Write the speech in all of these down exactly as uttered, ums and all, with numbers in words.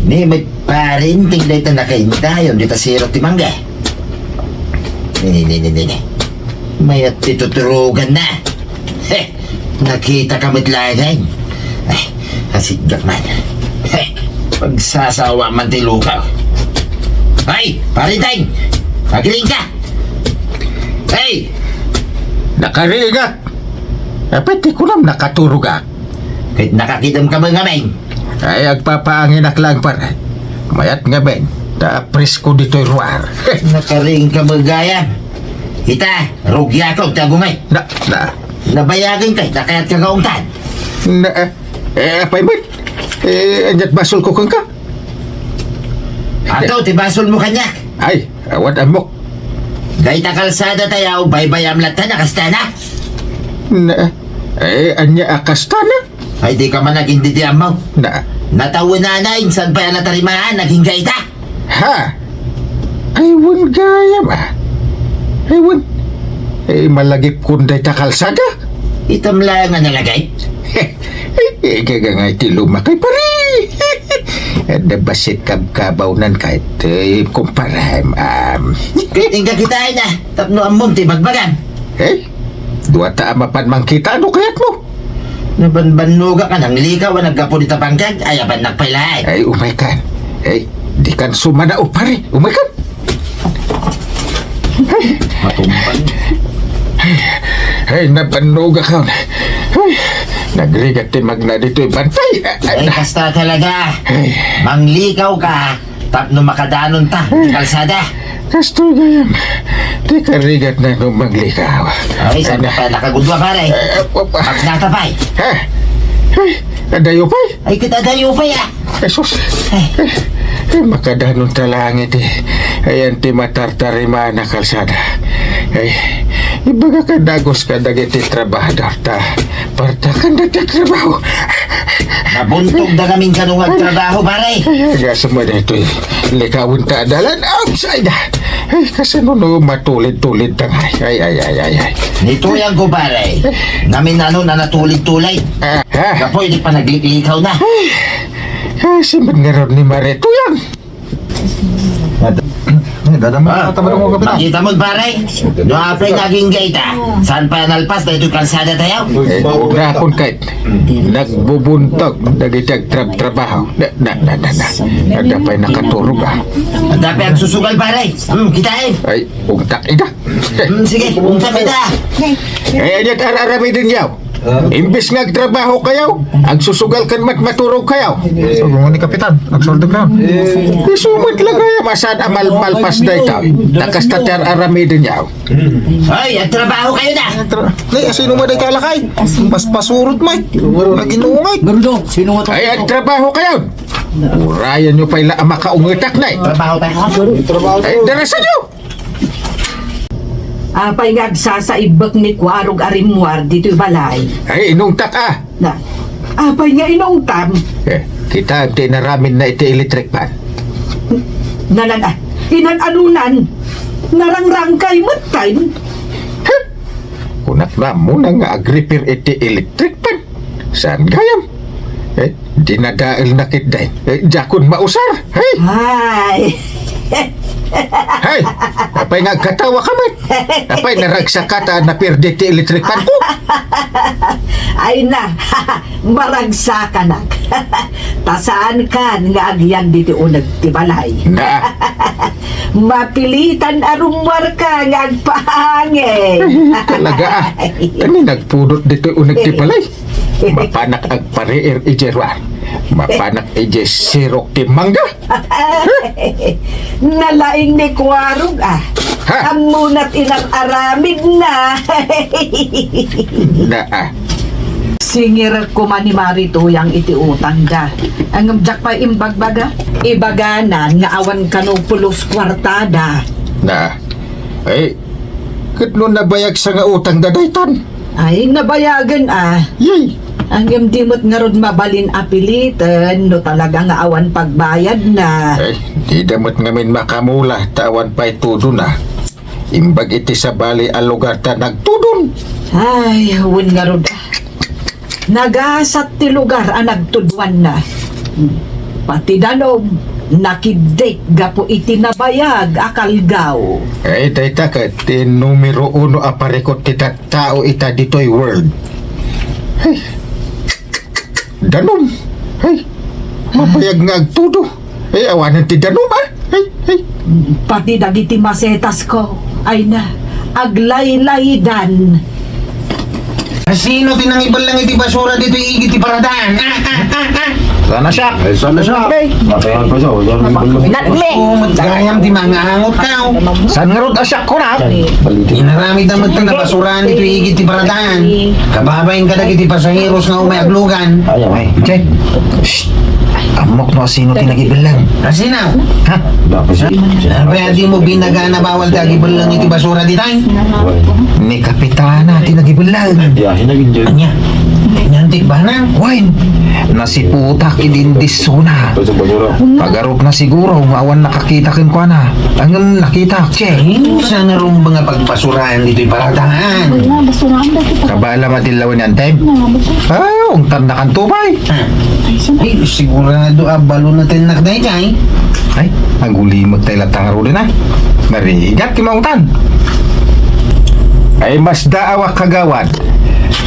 Ni met pare, inting dayta nakaindayon dita sirok ti mangga. Ni, ni, ni, ni, ni, ni. Mayat ti tuturugan na. He, nakita ka met laeng. Ay, asigak man. He, pagsasawa man ti lukaw. Ay, pare Teng! Agiling ka! Hey! Nakarigat! Apay ti kunam nakaturogak? Ket nakakitam ka met ngamin. Ay, agpapaanginak laeng, pare. Mayat ngamin, ta presko ditoy ruar. Nakariing ka met gayam. Ita, rugiakon ti agumay. Na, na. Nabayagen kay, ta kayat ka gaungtan. Na, eh, apay met? Eh, aniat basolko kenka? Ato, ti basolmo kaniak. Ay, awan ammok. Dayta kalsada tayo, baybayam latta na kastana. Na, eh, ania a kastana? Ay, di ka man nagindi ti ammo. Na. Natawenana, insan pay a natarimaan, nagingga ita. Ha? Ay, wen gayam, ah. Ay, wen. Eh, malagipkon dayta kalsada? Itam laeng a nalagip. Eh, gaga nga iti lumakay, pare. Adda bassit kabkabawnan kay, eh, kumpara, um, Ket ingga kitaen na, tapno ammom ti bagbagam. Eh? Dua ta a mapan mangkita, no kayatmo? Nabanbannogak a nanglikaw a naggapu dita bangkag, ay abannak pay laeng. Ay, umaykan. Ay, dikan sumanaw, pare. Umaykan. Ay. Matumban. Ay, ay, nabannogak, ah. Ay, nagrigat ti magna ditoy bantay. Ay, ay, na- kasta talaga. Ay. Manglikaw ka, tapno makadanonta ti kalsada. Kastoy gayam. Ti karigat na no maglikaw. Ay, saan ka pa nakagudua, pare? Eh, eh, pa- Magnata pay. Ha? Ay, adayo pay? Ay, kita adayo pay, ah. Jesus. Ay. Eh, eh, makadanonta laeng iti. Ayan ti matartarimaan a kalsada. Ay, ibaga ka dagos ka dagiti trabahador ta. Partakan da ti trabaho. Nabuntog da ngamin kano nga agtrabaho, pare. Ay, agasem mo daytoy. Likawen ta dalan. Outside. Ay, kasano no matulid-tulid ta nga. Ay, ay, ay, ay, ay. Ni Tuyang ko, pare. Ngamin ano na natulid-tulid. Ah, ha? Kapoy, di pa nagliklikaw na. Ay, kasi man nga ron ni Mare Tuyang. Dada mo, ah, tama mo, Kapitan. Makita mo, pare? No, apay naging gayta. Saan pa nalpas na ito'y kalsada tayo? Eh, una akon kahit nagbubuntag, nagiti agtrab-trabaho. Na, na, na, na, na. Adda pa'y nakaturog, ah. Adda pa'y agsusugal, pare. Hmm, kita eh. Ay, ungtak ida. Hmm, sige, ungtak ida. Eh, anyat ar-aramiden yaw. Imbis nga agtrabaho kayo, agsusugal kan mat maturog kayo. So, gumuni, Kapitan, agsueldo kayo. Isumat lang kayo, masad amal malpas da ito. Takasta ti ar-aramiden yaw. Ay, agtrabaho kayo na. Tra-, ni, sino mo da ito alakay? Paspasurot, may. Naginungay. Garudo, sino mo to? Ay, agtrabaho kayo. Urayan nyo pa ila ang makaungitak na eh. Trabaho tayo. Trabaho. Ay, darasan nyo. Apay nga agsasaibbek ni Kuarog a rimmuar ditoy balay? Ay, inungtak, ah. Na, apay nga inungtam? Eh, kita ti inaramid na iti electric fan. Nanan, ah, inan anunan? Narangrangkay metten? Huh? Kunak na muna nga agrepair iti electric fan. Saan gayam? Eh, dinadael na kitday. Eh, diakon mausar. Hey! Ay! Hey! Apay nga agkatawa ka met? Apay naragsak ka ta napirdi ti electric fan ko? Ay na, maragsakanak. Ta saan kan nga agyan diti uneg ti balay. Na. Mapilitan a rummuar ka nga agpaangin. Ay, talaga, ah. Kani nagpudot ditoy uneg ti balay. Mapanak agpariir idiay ruar. Mapanak idiay sirok ti mangga. Nalaing ni Kuarog, ah. Ha? Ammunat inar-aramid na. Na, ah. Singir koma ni Mari Tuyang iti utangda. Ngem diak pay imbagbaga. Ibaganan nga awan kano pulos kuartada. Na, ay, ket no nabayagsa nga utangda daytan? Ay, nabayagen, ah. Yay! Ngem di met ngarud mabalin a piliten no talaga nga awan pagbayadna. Ay, dida met ngamin makamula ta awan pay tudona. Imbag iti sabali a lugar ta nagtudon. Ay, wen ngarud, ah. Nagasat ti lugar a nagtuduanna. Hmm. Pati danum, nakiddik gapu iti nabayag a kalgaw. Ay, dayta ket ti numero uno a parikut ti tattao ita ditoy world. Ay, danum. Ay, mabayag nga agtudo. Ay, awanen ti danum, ah. Ay, ay. Pati dagiti masetas ko, ay na, aglaylaydan. Sino ti nangibellang iti basura ditoy igid ti paradaan? Ah, ah, ah, ah. Sana siya. Ay, sana siya. Be. Napayan pa siya, wala nang ibellang. Not me. Oh, matgayam ti mangaangot ka, oh. Saan nga rod asyak ko na? Inaramid na magtang basurahan ditoy igid ti paradaan. Kababain ka dagiti pasaheros nga umay aglugan. Ay, ay. Che. Shh. Ammok no sino ti nagibellang. Asino? Ha? Dapat siya. Sinabi, di mo binagana bawal ti agibellang iti basura ditay? Ni Kapitana ti nagibellang. Biyahe na gid. Anya? Nyantik ba na? Wen, nasiputak idi indisuna. Sa basura. Pagarup na siguro nga awan nakakita kenkuana. Ngem nakitak, che. Ay, sana rumbeng nga pagbasuraan ditoy paradaan. Wala, basurahan da kita. Kabala madillawen yan, Tem. Wala, basura. Ah, ungtan na kan tubay. Ah. Ay, sigurado a balo na tennak dayjay. Ay, agulimot tayo latang rudi na. Narigat ti maungtan. Ay, mas daawak kagawad.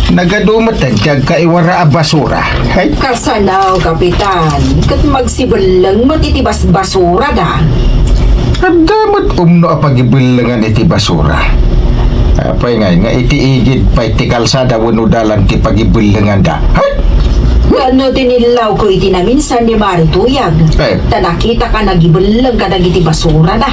Nagadumet ti agkaiwara a basura. Ay. Kasano, Kapitan? Ket magsibelleng met iti basbasura da. Adda met umno a pagibellengan iti basura. Apay ngay nga iti igid pay ti kalsada wenno dalan ti pagibellenganda. Hay! Wenno tinillawko iti naminsan ni Mari Tuyag. Eh. Ta nakitaka nagibelleng kadagiti basurada.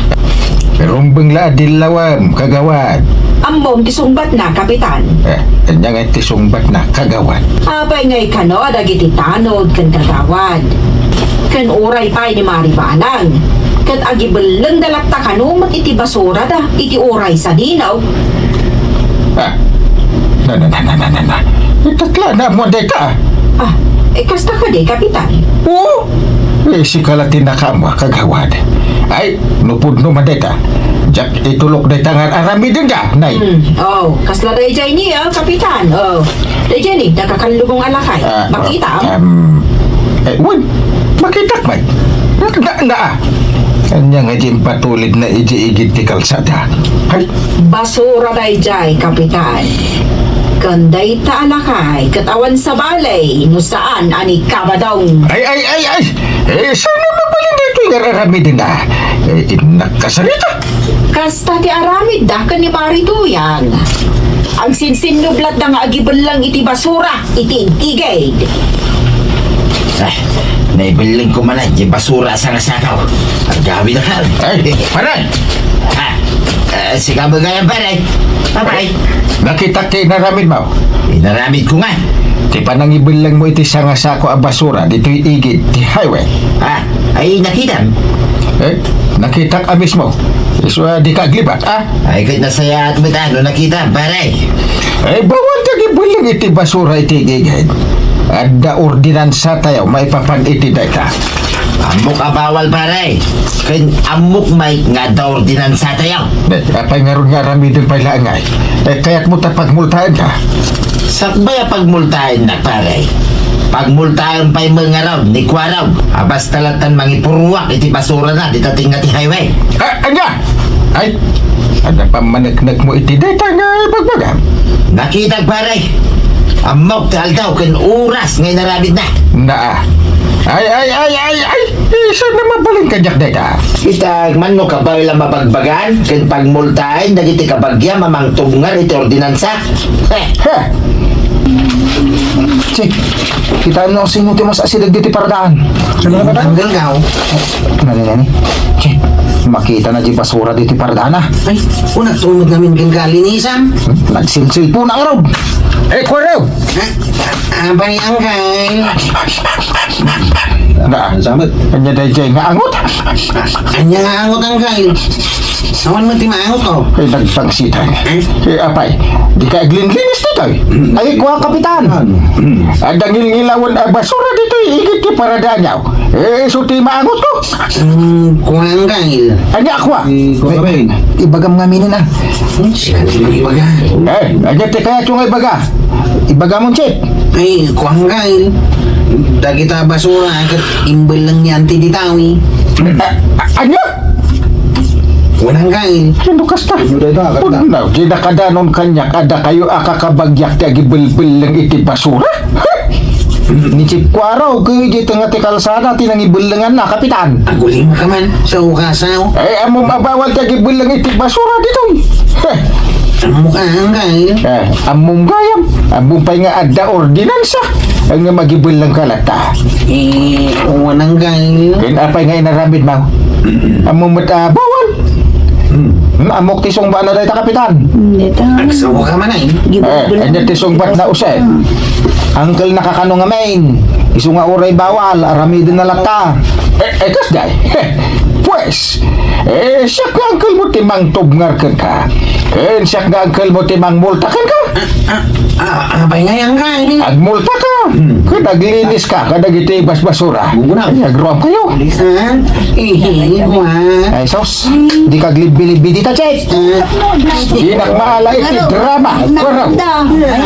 Rumbeng la a dillawam, kagawad. Ammom ti sungbatna, Kapitan. Eh, anya nga ti sungbatna, kagawad? Apay ngay kano a dagiti tanod ken kagawad? Ken uray pay ni Mari Balang. Ket agibellengda latta kano met iti basurada iti uray sadino. Ah. Na, na, na, na, na, na, na. Itatla na mo dayta. Ah, eh, kasta kadi, Kapitan? Oo. Eh, sika la ti nakaammo, kagawad. Ay, no pudno man dayta. Diak itulok dayta nga aramidenda, nay. Hmm, oh, kasla dayjay ni, ah, Kapitan. Oh. Dayjay ni, nakakallubong a lakay. Ah, makita, ah, um, eh, wen, makitak man. Na, na, ah. Anya nga di impatulid na iji igid ti kalsada. Hay. Basura dayjay, Kapitan. Ken dayta a lakay, ket awan sabali, no saan a ni Kabadong. Ay, ay, ay, ay! Eh, saan a mabalin daytoy nga aramidenda? Eh, innak kasarita. Kasta ti aramidda ken ni Mari Tuyag. Agsinsinnublatda nga agibellang iti basura iti igid. Ah, naibelleng ko man di basura sa nga sakaw. Agawid a kal. Ay, pare! Ah, eh, sika ba gayam, pare? Apay? Nakitak ti inaramidmo. Inaramid ko nga. Ti panangibellengmo iti sangasako a basura ditoy igid ti highway. Ah, ay nakitam? Eh, nakitak a mismo. Isu a dika aglibat, ah? Ay, ket nasayaat met no nakitam, pare. Eh, bawal ta gibelleng iti basura iti igid. Adda ordinansa tayo maipapan iti dayta. Ammok a bawal, pare. Ken ammok met nga adda ordinansa tayo. Eh, apay ngarud nga aramiden pay laeng ngay? Eh, kayatmo ta pagmultaenka? Sakbay a pagmultaennak, pare. Pagmultaen pay met ngarud ni Kuarog a basta lattan mangipurruak iti basurana dita tengnga ti highway. Ah, ania? Ay, adda pammaneknekmo iti dayta nga ibagbagam? Nakitak, pare. Ammok ti aldaw ken oras nga inaramidna. Naa. Ay, ay, ay, ay, ay! Isu na mabalin kadiak dayta. Ita, mano ka ba la mabagbagan ken pagmultaen dagiti kabagiam a mangtubngar iti ordinansa? Heh. Heh. Che, kitaem no sino ti mas asideg diti paradaan. Sino ka ba? Ang galgaw. Nani, nani? Che, makita na di basura diti paradaan, ah. Ay, unat sumod namin kang kalinisan. Nagsilsil po na araw. Eh, Kuarog! Ah, ah, abay, Angkay. Na, samet. Anya dayjay nga angot? Anya nga angot, Angkay? Awan man ti maangot, oh. Eh, nagpangsitan. Eh? Eh, apay, di ka aglinlinis ti Ay, ay, kua, Kapitan. Adda ngilngilawen a basura ditoy igid ti paradaanyo. Eh, isu ti maangotko. Hmm, kua, Angkel. Ania, kua? Eh, kua, Angkel. Ibagam ngamin, ah. Hmm, sika ti mangibaga. Eh, ania ti kayatyo nga ibaga? Ibagamon, Chief. Ay, kua, Angkel. Dagita basura ket imbelleng ni Auntie ditoy. A-, a-, ania? Kua, Angkel. Sino kasta? Sino dayta, kasta? Pudno, di nakadanon kaniak, adda kayo a kakabagyak ti agibelbelleng iti basura? Ni Chief Kuarog, ket iti nga ti kalsada ti nangibellenganna, Kapitan. Agulima ka man, sa ukasaw. Eh, ammom a bawal ti agibelleng iti basura ditoy. Ammok, Angkel. Eh, ammom gayam. Ammom pay nga adda ordinansa nga magibellengka latta. Eh, kua, Angkel. Ken apay nga inaramidmo? Ammom met a bawal. Hmm, ammok ti sungbana dayta, Kapitan. Dayta. Agsawa ka man ay. Eh, ania ti sungbatna, Jose? Uncle, nakakano ngamin? Isu nga uray bawal, aramidenna latta. Eh, eh, kasdiay. Pues, eh, siak nga uncle mo ti mangtubngar kenka. Ken siak nga uncle mo ti mangmulta kenka. Ah, ah, apay nga yan ka, ini? Agmulta ka. Hmm. Ket aglinis ka kadagiti basbasura. Gugurang. Ay, agruam kayo. Lisan. Ihi, wa. Ay, sos. Di ka glibbi-libbi dita, Chief. Ah. Dinak maala iti drama. Pero,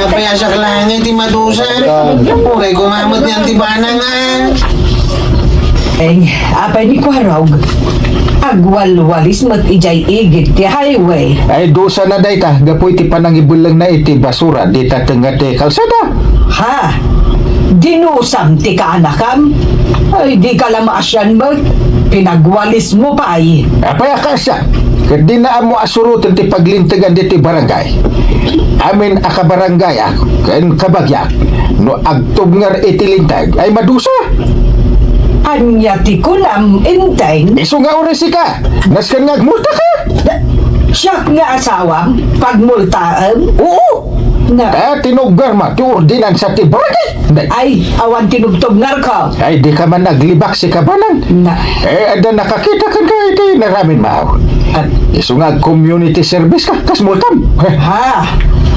apay a siak lang iti madusa. Uray ko mamet yan ti banang, ah. Ay, apay ni Kuarog? Agwalwalis met idiay igid ti highway. Ay, dusana dayta, gapu iti panangibellengna iti basura, dita tengnga ti kalsada. Ha? Dinusam ti kaanakam? Ay, di ka la maasian met. Pinagwalismo pay. Apay a kaasian? Ket dina ammo a suroten ti paglintegan ditoy barangay. Amin a kabarangayak ken kabagiak, no agtubngar iti linteg, ay madusa. Ania ti kunam, Enteng? Isu nga uray sika, nasken nga agmulta ka. Siak nga asawam, pagmultaem? Oo. Na. Ta tinubngarmo ti ordinansa ti barangay. Nay. Ay, awan tinubtubngarko. Ay, di ka man aglibak, sika banang. Na. Eh, adda nakakita kenka iti inaramidmo. Ah. Isu nga community service ka, kas multam. Ha?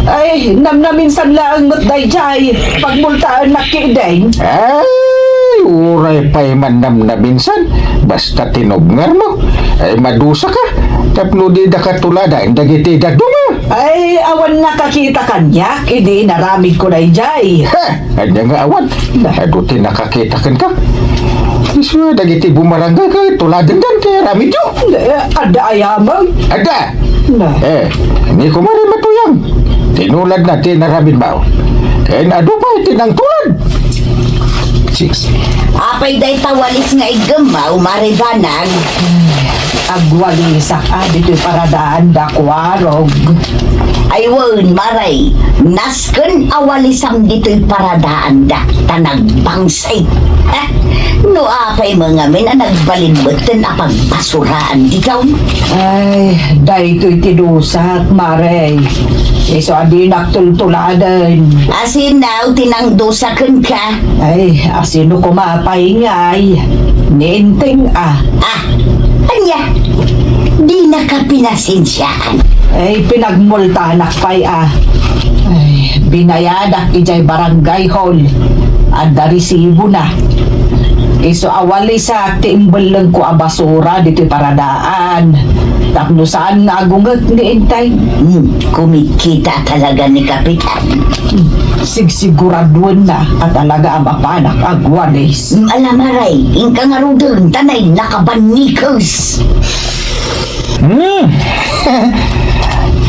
Ay, namnaminsan laeng met daydiay pagmultaennak ketdin. Ay, uray pay man namnaminsan, basta tinubngarmo, ay madusa ka. Tapno dida ka tuladan dagiti dadduma. Ay, awan nakakita kaniak idi inaramidko daydiay. Ha? Ania nga awan? Adu ti nakakita kenka. Isu dagiti bumaranggay ket tuladendan ti aramidyo. Eh, adda aya met? Adda. Na. Eh, ni kumare Matuyang. Tinuladna ti inaramidmo. Ken adu pay ti nangtulad. Chicks. Apay dayta walis nga iggemmo, Mare Banag? Agwalisak a ditoy paradaanda, Kuarog. Ay wen, Mare, nasken a walisam ditoy paradaanda, ta nagbangsay. Eh, no apay met ngamin a nagbalin metten a pagbasuraan ditoy? Ay, daytoy ti dusak, Mare. Isu a dinak tultuladen. Asino ti nangdusa kenka? Ay, asino koma pay ngay? Ni Enteng a. Ah, ania? Dinaka pinasensiaan? Ay, pinagmultanak pay a. Ay, binayadak idiay barangay hall. Adda resibona. Isu a walisak ti imbellengko a basura ditoy paradaan. Tapno saan nga agunget ni Enteng. Hmm, kumikita talaga ni Kapitan. Sigsiguraduenna a talaga a mapanak agwalis. Mm, ala, Mare, inka ngaruden, ta nay nakabannikes. Hmm.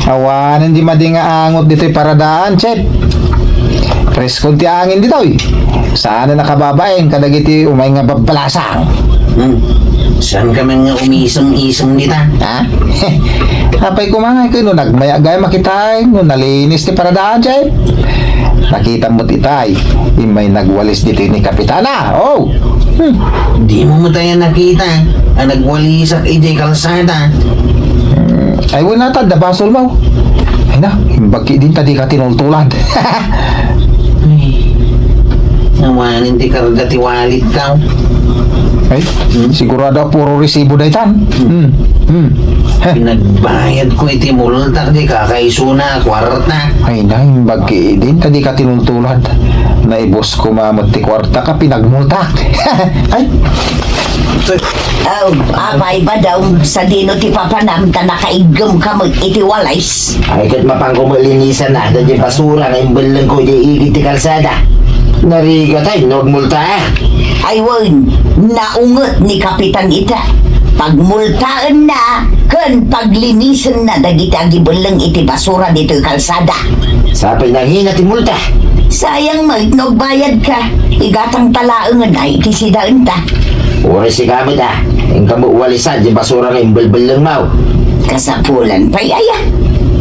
Awanen di madi nga angot ditoy paradaan, Chef. Preskon ti angin ditoy. Saan a nakababain kadagiti umay nga babbalasang. Hmm. Saan ka man nga umisong-isong dita? Ha? Apay koma nga, no nagmayat gayam a kitam no nalinis ti paradaan, Chef. Nakitam met itay, immay nagwalis ditoy ni Kapitana. Oh! Hmm. Dimo met aya nakita a nagwalisak idiay kalsada? Hmm, ay, wen, ata adda basolmo. Ay na, imbag ketdin ta dika tinultulad. Ay, awanen ti karga ti walitka. Ay, sigurado puro resibo daytan. Hmm. Hmm. Heh. Pinagbayad ko iti multak di kakaisuna, kwarta. Ay, naimbag idi, ta di ka tinuntulad. Naibus ko met ti kwarta ka pinagmultak. Ay. Aw, apay, Badong, sadino ti papanam ta nakaiggem ka met iti walis? Ay, ket mapanko met linisan na, dagiti basura nga imbellengko idiay igid ti kalsada. Narigat ay, no agmulta. Ay, wen, naunget ni Kapitan ita. Pagmultaenna ken paglinisenna dagiti agibelleng iti basura ditoy kalsada. Sapay nangina ti multa. Sayang met no agbayad ka. Igatangta laengen ay ti sidaenta. Uray sika met a, inka met walisan ti basura nga imbelbellengmo. Kasapulan pay aya.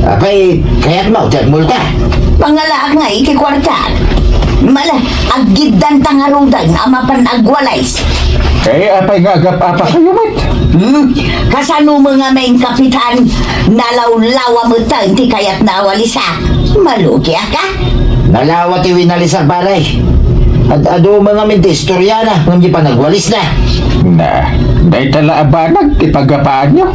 Apay, kayatmo ti agmulta? Pangalaak nga iti kuarta. Mala, aggiddanta ngaruden a mapan agwalis. Eh, apay nga agap-apa kayo met? Hmm? Kasano mo nga main kapitan? Nalawlawa mo ta ti kayat na awalisa. Malugi aka? Nalawa ti winalisak, pare. Ad-adu man ngamin ti istoriana, ngem di panagwalisna. Na, dayta la a banag ti paggapaanyo.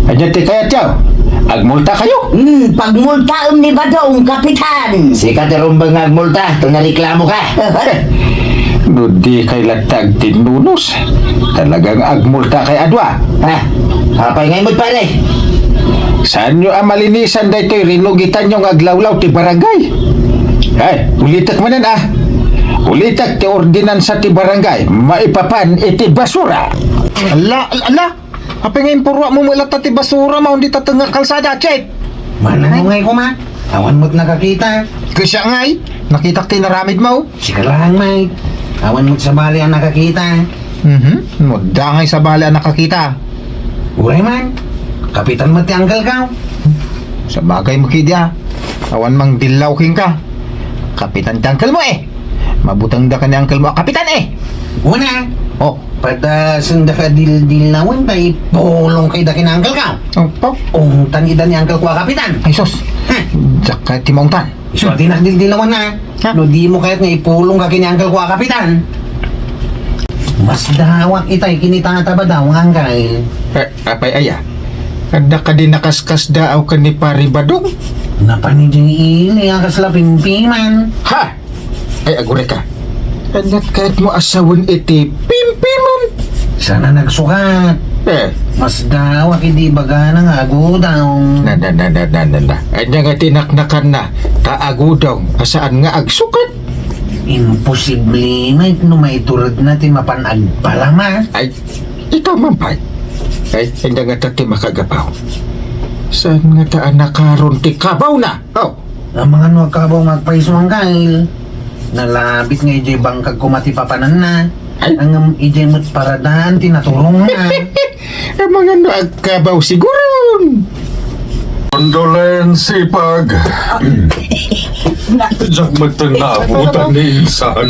Ania ti kayatyo? Agmulta kayo? Hmm, pagmultaem ni Badong, Kapitan. Sika ti rumbeng nga agmulta, ta nareklamo ka. No di kay latta agtinnunos, talagang agmulta kay adua. Ha? Apay ngay met, pare? Saanyo a malinisan daytoy rinugitanyo nga aglawlaw ti barangay? Ay, ulitek manen, ah. Ulitek ti ordinansa ti barangay maipapan iti basura. Ala, ala, ala. Apay nga impurwa mo met latta ti basura, maun dita tengnga kalsada, Chief? Mananong ngay koma? Awan met nakakita. Kasiak ngay, nakitak ti inaramidmo. Sika laeng, Mike. Awan met sabali a nakakita. Mhm. No, dangay sabali a nakakita. Uray man. Kapitan met ti uncle ko. Sabagay met idi a. Awan mangdillaw kenka. Kapitan ti uncle mo eh. Mabutengda ken ni uncle mo a kapitan eh. Una. Oh. Padasen da ka dil-, dillawen ta ipulong kay da ken uncle ko. Opo. Ungtan ida ni uncle ko a kapitan. Ay sus. Heh. Diak kayat ti maungtan. Isu a dinak dildilawan na. Ha? No dimo kayat nga ipulong ka ken ni uncle ko a kapitan. Masdawak itay ken ni Tata Badong, uncle. Eh, apay aya? Adda kadi nakaskasdaaw ken ni Pari Badong? Napan idiay ili a kasla pimpiman. Ha? Ay, aguray ka. Ania kayat mo a sawen iti pimpiman? Saan a nagsukat. Eh. Masdawak idi ibagana nga agudong. Na, na, na, na, na, na, na. Ania nga tinaknakanna ta agudong a saan nga agsukat? Imposible, Mike, no maituredna ti mapan agpalama. Ay, ita man pay. Ay, ania ngata ti makagabaw? Saan ngata a nakaron ti kabawna? Oh. Amangan no agkabaw nga agpayso, uncle. Nalabit nga idiay bangkag koma ti papananna. Ay. Ngem idiay met paradaan ti naturongna. Amangan no agkabaw siguron. Condolence, Ipag. Diak met naabutan ni insan.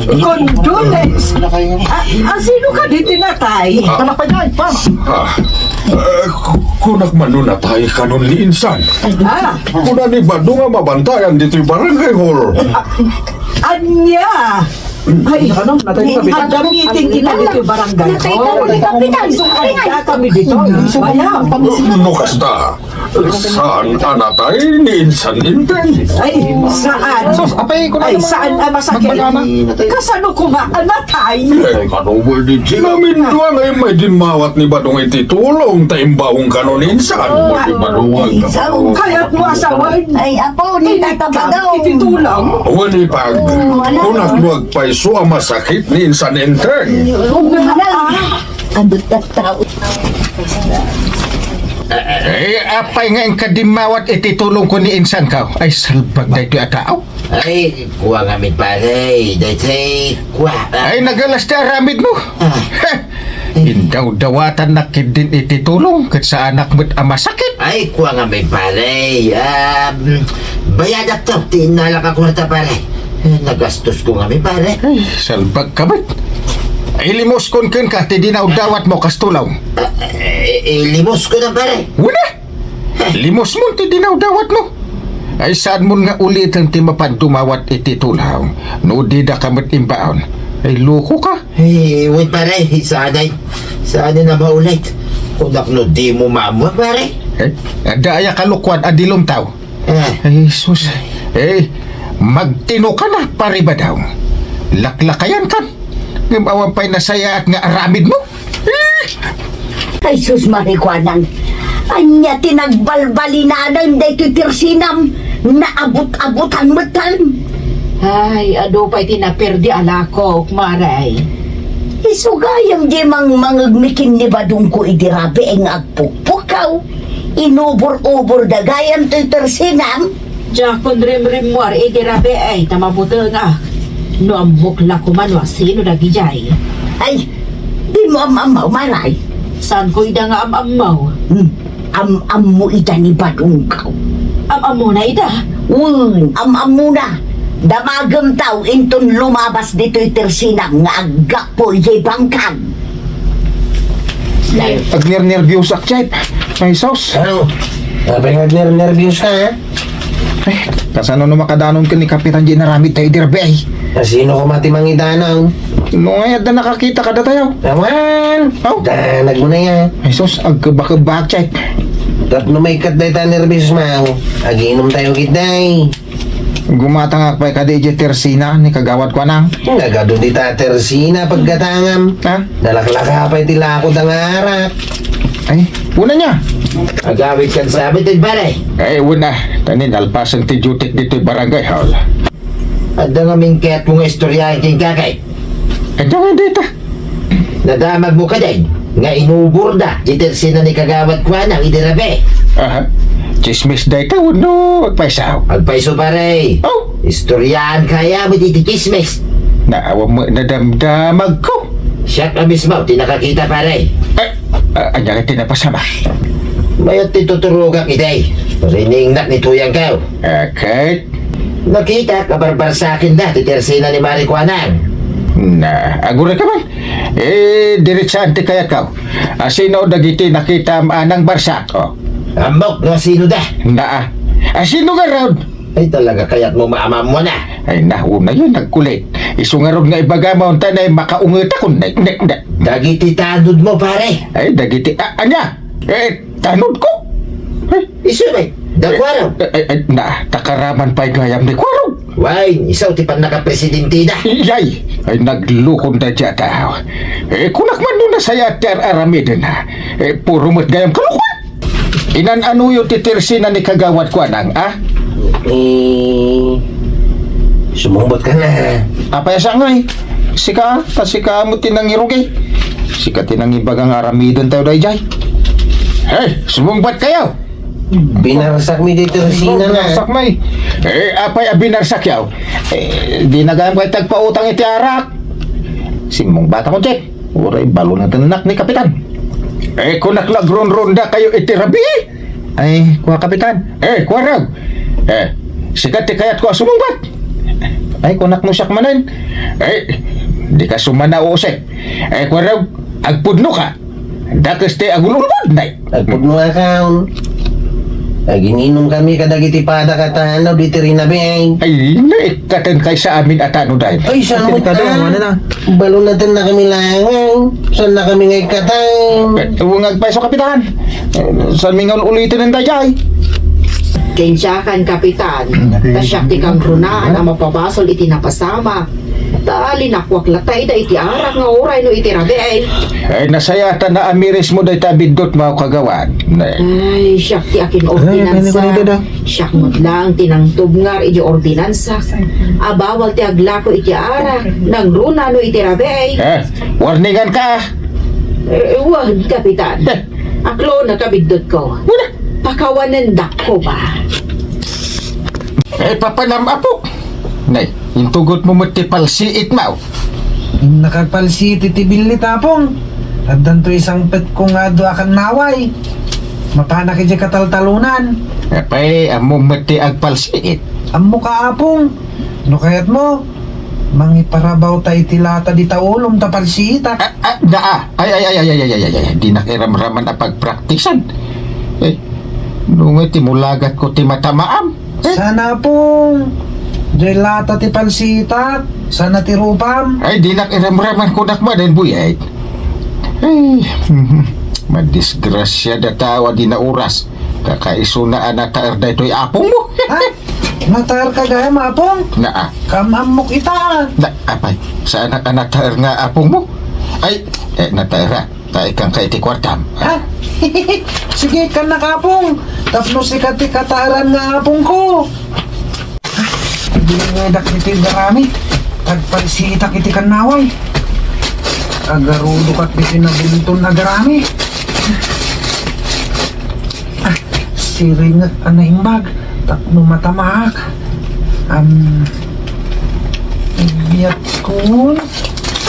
Condolence. Ah, ah, sino kadi ti natay? Ah. Anak pa niya, pa. Ah, eh, ku-, kunak man no natay kanon ni insan. Ah. Kuna ni Badong a mabantayan ditoy barangay hall. Ah, ania? Ay, ano? Natay ni Kapitan? Adda meeting kita ditoy barangay hall. Natay kami ni Kapitan. Isu adda kami dito. Isu kaya. No kasta, saan a natay ni insan Enteng? Ay, saan? Sus, apay, kuna naman saan a masakit? Magmagana. Kasano koma a natay? Eh, kano mo di sila mindua nga may dimmawat ni Badong iti tulong ta imbaong kanon insan. Kayat mo asawan? Ay, apo, ni Tata Badong. Iti tulong? Wen, Ipag, kunak mo agpayso a masakit ni insan Enteng. Ano ka tao? Eh, apay nga inka dimmawat iti tulong ko ni insan ka? Ay, salbag daytoy a tao. Ay, kua ngamin, pare. Daytoy, kua, ah. Ay, nagalas ti aramid mo. Ah. Heh. Indawdawatannak ketdin iti tulong, ket saanak met a masakit. Ay, kua ngamin, pare. Um, bayadak to, ti innalak a kwarta, pare. Eh, nagastos ko ngamin, pare. Ay, salbag ka met. Ilimuskon kenka ti dinawdawat mo kas tulong. Ah, eh, ilimuskon na, pare. Wala. Limos mon ti dinawdawat mo. Ay, saan mon nga uliten ti mapan dumawat iti tulong no dida ka met imbaon. Ay, loko ka. Ay, wait, pare. Sanay. Sanay na maulit. Kunak no di mo maammo, pare. Eh, adda aya kalukuan a dilumtaw. Eh. Ay, sus. Eh, magtino ka na, pare Badaw. Laklakayan kan. Ngem awan pay nasayaat nga aramid mo. Eh! Ay, sus, Marikuanang. Ania ti nagbalbalinanan daytoy tersinam? Naabut-abutan metten. Ay, adu pay ti naperdi a lakok, Mare. Isu gayam di mangmangegmi ken ni Badongko idi rabii nga agpukpukkaw. Inubor-ubor da gayam toy tersinam. Diakon rimrimmuar idi rabii ta mabutengak. No ammok la koma no asino dagidiay. Ay, dimo am-ammaw, Mare. Saanko ida nga am-ammaw? Hmm. Am-ammo ida ni Badongko. Am-ammona ida? Wen, am-ammona. Damagemtaw inton lumabas ditoy tersinam nga aggapu idiay bangkag. Agnernerbiosak, Chief. Ay, sus. Ano? Apay nga agnernerbiosa, ha? Eh, kasano no makadanon ken ni Kapitan di inaramid tayo idi rabii? Asino koma ti mangidanon? No, ay, adda nakakita kadatayo. Awan! Oh? Danag mo na ya. Ay, sus, agkebakebak, Chief. Tapno maikkat dayta nerbios, Mang. Aginom tayo, gid, day. Gumatangak pay kadi idiay tersina ni Kagawad Kuanang. Nagadu dita tersina paggatangam. Ha? Nalaklaka pay ti lako da nga arak. Ay, una niya. Agawid kan sabit, eh, pare. Ay, una. Tani, nalpasan ti duty ditoy barangay hall. Adda nga mingket mo nga istorya ken kakay. Adda nga dita. Nadamag mo kadin nga inubor da di tersina ni Kagawad Kuanang idi rabii. Aha. Chismis dayta wenno agpayso? Agpayso, pare. Oh. Istoryaan kaya mo di, di chismis. Naawa mo nadamdamag ko. Siak a mismo ti nakakita, pare. Eh, ah, anya ti napasama? Mayat ti tuturogak idi. Riningnak ni Tuyang kaw. Akat? Nakita, kabarbarsaken da ti tersina ni Mare Kuanang. Na, agurek man. Eh, diretsaan ti kayatkaw. Asino dagiti nakita a nangbarsak? Oh. Ammok no asino da. Naa. Asino ngarud? Ay, talaga kayat mo maamammo na. Ay, nauna yun, nagkulit. Isu ngarud nga ibaga mo, unta na makaungetakon. Ne, ne, ne. Dagiti tanod mo, pare. Ay, dagiti, ah, anya? Eh, tanod ko? Eh, Isu, eh, da Kuarog. Eh, eh, eh, na, takaraman pay gayam ni Kuarog. Wine, isu ti pannakapresidente da. Iyay, ay, naglukon da dya tao. Eh, kunak man no nasayaat ti ar-aramiden, ha? Eh, puro met gayam kalukuan. Inan-anuyo ti tersina ni Kagawad Kuanang, ah? Eh, sumungbat ka na. Apay a sangay? Sika, ta sika mo ti nangirugi. Sika ti nangibaga nga aramiden tayo dayjay. Hey, sumungbat kayo! Binarsak mi di tersina na. Binarsak may. Eh, apay a binarsak yaw? Eh, di na gayam kayo tagpautang iti arak. Simmungbat ako, Jack. Uray, balo na tennak ni Kapitan. Eh, kunak la agronronda kayo iti rabii. Ay, kua, Kapitan. Eh, kua raw. Eh, sika ti kayat ko a sumungbat. Ay, kunak no siak manen. Eh, di ka sumana, Jose. Eh, kua raw, agpudno ka. Dakes ti agul-ulbod, nay. Agpudno a kaon. Agininum kami kadagiti padak a tanod iti rinabiay. Ay, naikkaten kay sa amin a tanod, ay. Ay, saan mo Delikado, ta? Ano na? Balo na ten na kami langaw. Saan na kami nga ikkatan? Eh, ungag pa iso, Kapitan. Eh, saan mi nga ul-ulitin ang dayjay? Kensiakan, Kapitan. Hmm, ta siak ti kangrunaan a mapabasol iti napasama. Ta linakwak la tayo da iti arak nga uray no iti rabii. Ay, nasayatan na amiris mo dayta biddut mo, Kagawad. Ne. Ay, siak ti akin ordinansa. Ay, ano, ano, ano, ano? Siak met lang ti nangtubngar iti ordinansa. A bawal ti aglako iti arak, nangruna no iti rabii. Eh, warningan ka. Eh, wen, Kapitan. Eh. Aklo na kabiddut ko. Wala. Pakawanen dakko ba? Eh, papanam, apo. Nay, intugot mo met ti palsiit, mao. Nakagpalsiit iti billit, Apong. Addanto isangpet ko nga adu a kannaway. Mapanak iti kataltalunan. Apay, ammo met ti agpalsiit. Ammo ka, Apong. No kayat mo, mangiparabaw ta iti lata dita ulom ta palsiitak. Ah, ah, daa. Ay, ay, ay, ay, ay, ay, ay, ay, ay, dinak iramraman a pagpraktisan. Eh, nungay ti mulagat ko ti matamaam. Eh? Sana, Apong. Diay lata ti palsitak, sana ti rupam. Ay, dinak iramraman, kunak manen, Buyet. Ay, madisgrasiada tao a di nauras. Kakaisuna a nataer daytoy apongmo. Ha? Nataer ka gayam, apong? Naa. Kam-ammok ita. Na, apay, saanak a nataer nga apongmo? Ay, eh, nataer a. Ta ikkan ka iti kuartam. Ha? Sige, ikkan na, apong. Tapno sika ti kataeran nga apongko. Dingedak iti garami. Agpalsitak iti kannaway. Agarudokat iti nabunton a garami. Ah, siringek a naimbag tapno matamaak. Am, ibiyatkon.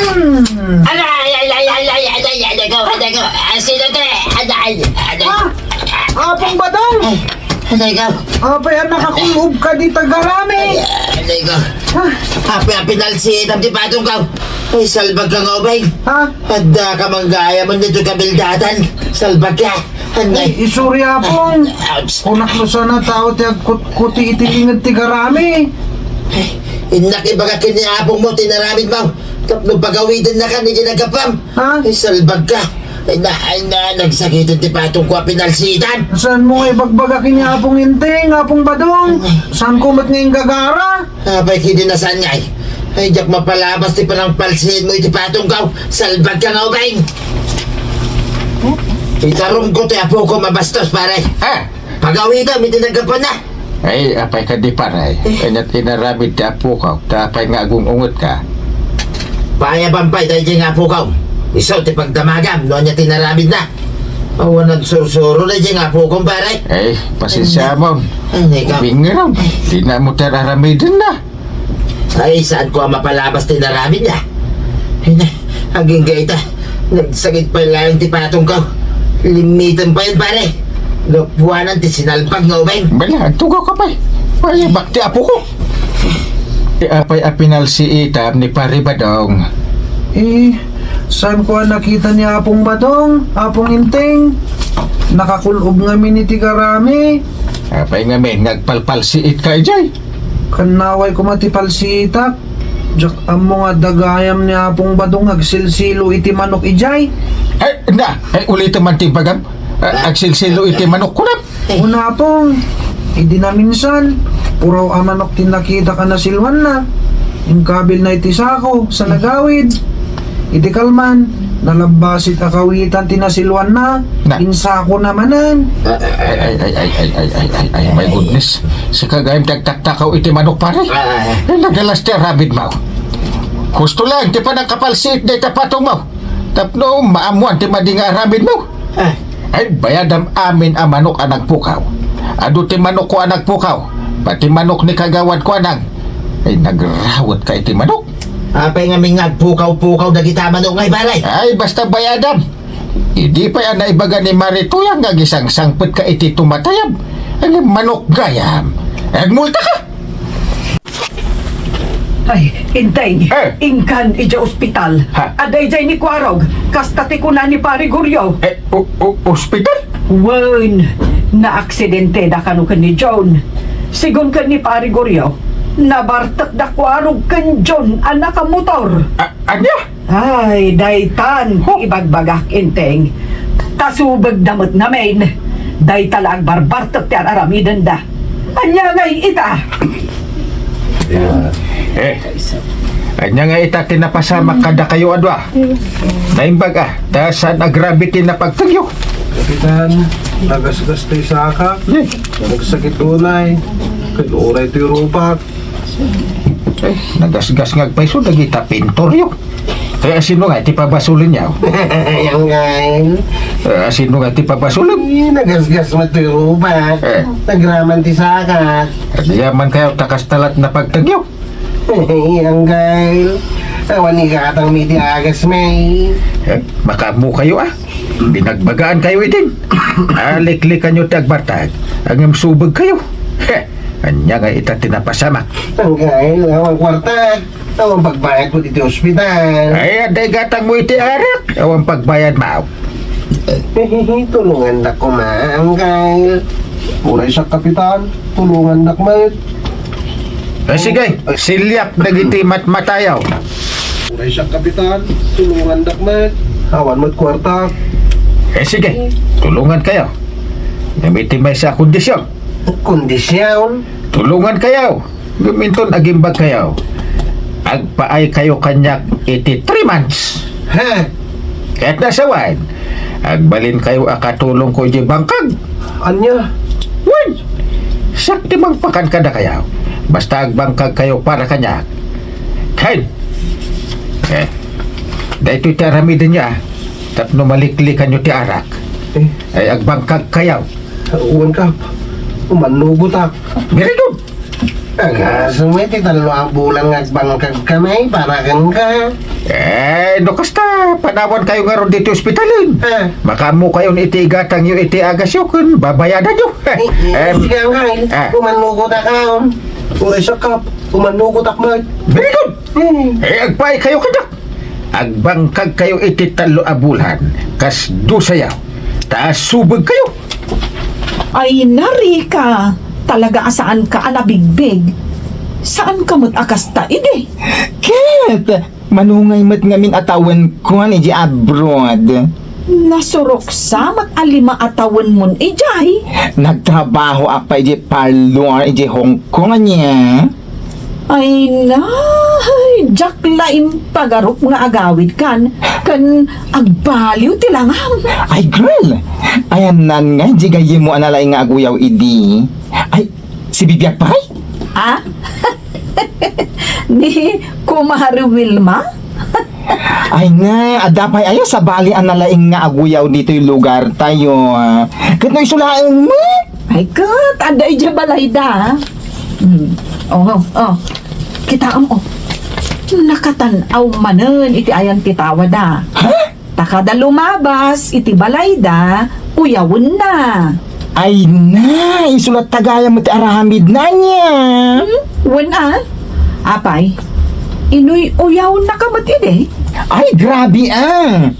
Hmm. Aray, aray, aray, aray, aray, aray, ko, aray, ko. Ah, sino to, eh? Aray, aray. Ah, Apong Badong! Ay, aray, ko. Apay a nakakulubka dita garami? Ay, aray, ko. Ah. Apay a pinalsiitam ti patongko? Ay, salbagka nga ubing. Ha? Adda ka manggayam ditoy kabildatan. Salbagka. Anay. Ay, isuri, Apong. Ouch. Kunak no sana tao ti agkutkuti iti linged ti garami. Ay, innak ibaga ken ni apongmo ti inaramidmo. Tapno pagawidennaka iti naggapuam. Ha? Ay, salbagka. Ay, na, ay, na, nagsakiten ti patongko a pinalsiitam. Saanmo nga ibagbaga ken ni Apong Enteng, Apong Badong? Saanko met nga inggagara? Apay ket di na saan ngay? Ay, diak mapalabas ti panangpalsiitmo iti patongko. Salbagka nga ubing! Itarumko ti apoko, mabastos, pare. Ah! Pagawidem iti naggapuanna. Ay, apay kadi, pare? Eh. Ania ti inaramid ti apoko, ta apay nga agung-ungetka? Paayaban pay daydiay nga apoko. Isu ti pagdamagam no ania ti inaramidna. Awan nagsursuro daydiay nga apoko, pare. Ay, pasensiamon. Ay, ikaw. Ubing ngarud. Ay. Di na mo ti aramidenna. Ay, saanko a mapalabas ti inaramidna? Ay, na, agingga ita. Nagsakit pay laeng ti patongko. Limmitem pay, pare. Gapuanan ti sinalbag nga ubing. Bala, agtugaw ka pay. Ay, bak ti apoko. Ti apay a pinalsiitam ni Pare Badong? Eh, saanko a nakita ni Apong Badong, Apong Enteng? Nakakul-ob ngamin iti garami. Apay ngamin nga agpalpalsiitka idiay? Kannaway koma ti palsiitak. Diak ammo nga adda gayam ni Apong Badong nga agsilsilo iti manok idiay. Ay, na, ay, ulitem man ti ibagam. Ah, agsilsilo iti manok, kunam? Una, Apong, idi naminsan, puraw a manok ti nakitak a nasiluanna. Inkabilna iti sako sa nagawid. Iti kalman, nalabbasit a kawitan ti nasiluanna, Na. Insakona manen. Ay, ay, ay, my goodness. Sika gayam ti agtaktakaw iti manok, pare. Ay, ay, ay. Ay, nagalas ti aramidmo. Husto laeng ti panangkapalsiit dayta patongmo. Tapno maammoan ti madi nga aramidmo. Ah. Ay, bayadam amin a manok a nagpukaw. Adu ti manokko a nagpukaw, pati manok ni kagawadko a nang. Ay, nagrawetka iti manok. Apay ngamin nga agpukaw-pukaw dagita manok ngay, pare? Ay, basta bayadam. Idi pay a naibaga ni Maritoya nga agisangsangpetka iti tumatayab, ay, manok gayam. Agmultaka! Ay, Enteng, Eh. Inkan idiay ospital. Ha? Adda idiay ni Kuarog, kasta ti kuna ni Pari Goryo. Eh, o-, o-, ospital? Wen, naaksidenteda kano ken ni John. Sigun ken ni Pari Goryo, nabartekda Kuarog ken John a nakamotor. A-, ania? Ay, daytan ti Huh? ibagbagak, Enteng. Ta subegda met ngamin. Dayta la agbarbartek ti ar-aramidenda. Ania ngay ita? Eh, ania ngay ita ti napasamak kadakayo a dua? Naimbag a, ta saan a grabe ti napagtengyo? Kapitan, nagasgas ti sakak. Eh. Nagsakit unay. Ket uray ti rupak. Eh, nagasgas nga agpayso dagita pintoryo. Kaya sino nga ti pabasolenyo? Yan nga, eh. Eh, sino nga ti pabasolen? Eh, nagasgas met ti rupak. Eh. Nagraman ti sakak. Agyaman kayo, ta kasta la ti napagtengyo. Yan nga, eh. Awan igatang mi ti agas, may. Eh, makaammo kayo, ah. Binagbagaan kayo itin. Aliklikan yo ti agbartag. Agem subeg kayo. Heh. Ania nga ita ti napasamak? Anggayo, awan kuarta. Awan pagbayad ko ditoy ospital. Ay, adda igatang mo iti arak. Awan pagbayad mo. Tulungan dak koma, anggayo. Uray siak, Kapitan. Tulungan dak met. Eh, sige, siliak dagiti matmatayaw. Uray siak, Kapitan, tulongandak met. Awan met kuartak. Eh, sige, tulongankayo. Ngem iti maysa a kondision. Kondision? Tulongankayo. Ngem inton agimbagkayo, agpaaykayo kaniak iti three months. Ha? Ket no awan, agbalinkayo a katulongko idiay bangkag. Ania? Wen, siak ti mangpakan kadakayo. Basta agbangkagkayo para kaniak. Ken, eh, daytoy ti aramidenyo, tapno maliklikanyo ti arak. Eh. Ay, agbangkagkayo. Wen, Kap. Umannugotak. Very good. Agasem met ti tallo a bulan nga agbangkagkami para kenka. Eh, no kasta, panawankayo ngarud ditoy ospitalen. Ah. Makaammokayon iti igatangyo iti agasyo ken babayadanyo. Eh, eh, em, sige, angkay. Ah. Umannugotak, ah. Uray siak, Kap. Umannugotak met. Very good. Hmm. Eh, agpaaykayo kaniak. Agbangkagkayo iti tallo a bulan, kas dusayo, ta subegkayo. Ay, Narika, talaga a saanka a nabigbig. Saanka met a kasta idi. Ket, mano ngay met ngamin a tawenko idiay abroad? Nasuroksa met a lima a tawenmon idiay. Nagtrabahoak pay idiay parlor idiay Hong Kong, ania? Ay, nay, diak la impagarup nga agawidkan, ken agbaliw ti langam. Ay, girl, ayanna ngay diay gayyemmo a nalaing nga aguyaw idi. Ay, si Bibiag pay? Ah? Ni Kumare Wilma? Ay, nay, adda pay aya sabali a nalaing nga aguyaw ditoy lugartayo. Ket no isu laeng met? Ay, ket, adda idiay balayda. Hmm. Oh, oh. Kitaem, oh. Nakatan-aw manen iti ayan ti tawada. Ha? Ta kada lumabas iti balayda, uyawenna. Ay, nay, isu latta gayam ti aramidna, ania? Hmm? Wen a? Apay, inuy-uyawnaka met idi? Ay, grabe a!